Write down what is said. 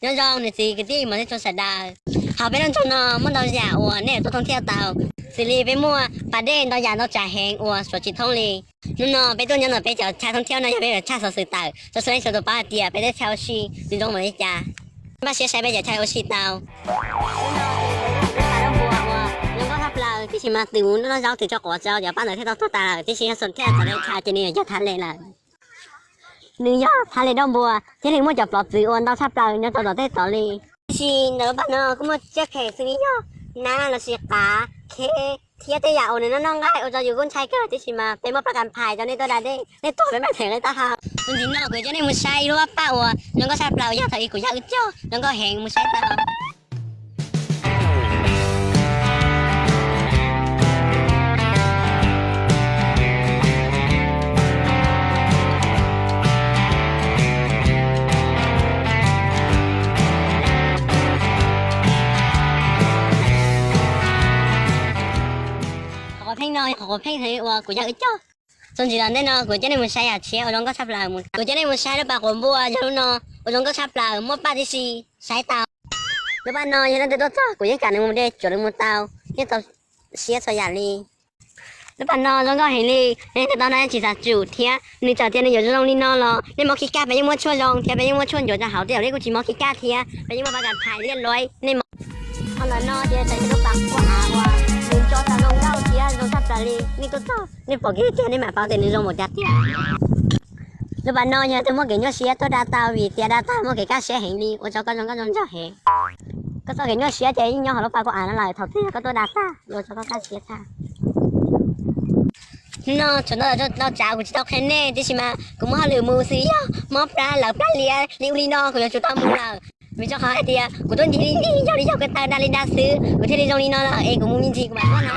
Nyob zoo niam txiv kwv tij mus teb tsoom sawv daws. Hauv peb lub nroog no muaj ntau yam uas nej yuav tuaj thoob thiaj tau, xws li peb muaj pas dej ntau yam ntau tsav heev uas suav tsis thoob li. Hnub no peb tuaj nyob ntawm peb cov chaw thoob thiaj no yog peb cov chaw xov xwm tawm rau txhua leej txhua tus paub hais tias peb teb chaws ua si nws zoo npaum li cas. Npaj siab saib peb cov chaw ua si tau. Hnub no peb tuaj nyob npaj roob npua uas zoo nkauj tshaj plaws, tiam sis mas twm mus noj zaub twm tso quav tso cov paj ntawd thiaj tau tuag tas lawm, tiam sis xyov thiaj txog li cas ces nws yog thaj le lawm. Nws yog thaj le roob npua thiaj li muaj cov plov txwv uas ntau tshaj plaws nyob rau tom tej tod li. Tiam sis ntawm lub pas no kuj muaj tsiaj phem xws li yog nab lossis qav, kheb thiab tej yam uas nws noj noj nqaij ua rau yus kuj ntshai kawg, tiam sis mas peb muaj paj kas phais rau nej tuaj da dej, nej tuaj peb mam them nej taub hau. Txuas ntxiv no kuv coj nej mus saib ib lub vaj paj uas zoo nkauj tshaj plaws, yog thaum ub kuv yawg wb cog, zoo nkauj heev, mus saib tau. Qhov quav pheej no yog qhov quav pheej uas kuv yawg wb cog. Txuas ntxiv tom ntej no kuv coj nej mus saib yam tshiab uas zoo nkauj tshaj plaws. Kuv coj nej mus saib lub pas quav npua yog lub no uas zoo nkauj tshaj plaws, muaj paj tib si, saib tau. Lub pas no yog leej twg tuaj txog kuv yeej kam nws mus de, tsuav nws mus tau, yeej txaus siab txhua yam li. Lub pas no zoo nkauj heev li, nej tau no tsis xav tsum thiab nws txawm tias nws yuav zoo li no los nej mob khib kaj peb yeej muab tshuaj zoo thiab peb yeej muab tshuaj ncuav rau hauv, tej zaum nej kuj tsis mob khib kaj thiab peb yeej muaj paj kas phais liab luaib nej mob. Qhov ntawm no ces txawm yog lub pas quaj av uas nws ntso tau zoo nkauj thiab zoo tshaj plaws li, nej tuaj txog nej pom kiag tiag nej mam paub tias nws zoo npaum cas tiag. Lub pas no yog leej twg muaj kev nyuaj siab tuaj da tau vim tias da tag muaj kev kaj siab heev li, ua rau koj zoo nkauj zoo nraug heev. Koj txoj kev nyuaj siab ces yeej nyob hauv lub pas quaj av no lawm, thaum twg yog koj tuaj da tag yuav ua rau koj kaj siab tag. Hnub no tshuav ntau ntau tsav kuv tsis tau qhia nej, tiam sis mas kuv muaj hauj lwm mus xwb, yog mob plab lawv plab liab li ub li no kuv yuav tsum tau mus lawm, vim rau qhov hais tias kuv tuaj ncig li ncig, yog li yog kuv tawg da li da xwb kuv thiaj li zoo li no lawm, es kuv mus me ntsis kuv mam tuaj na.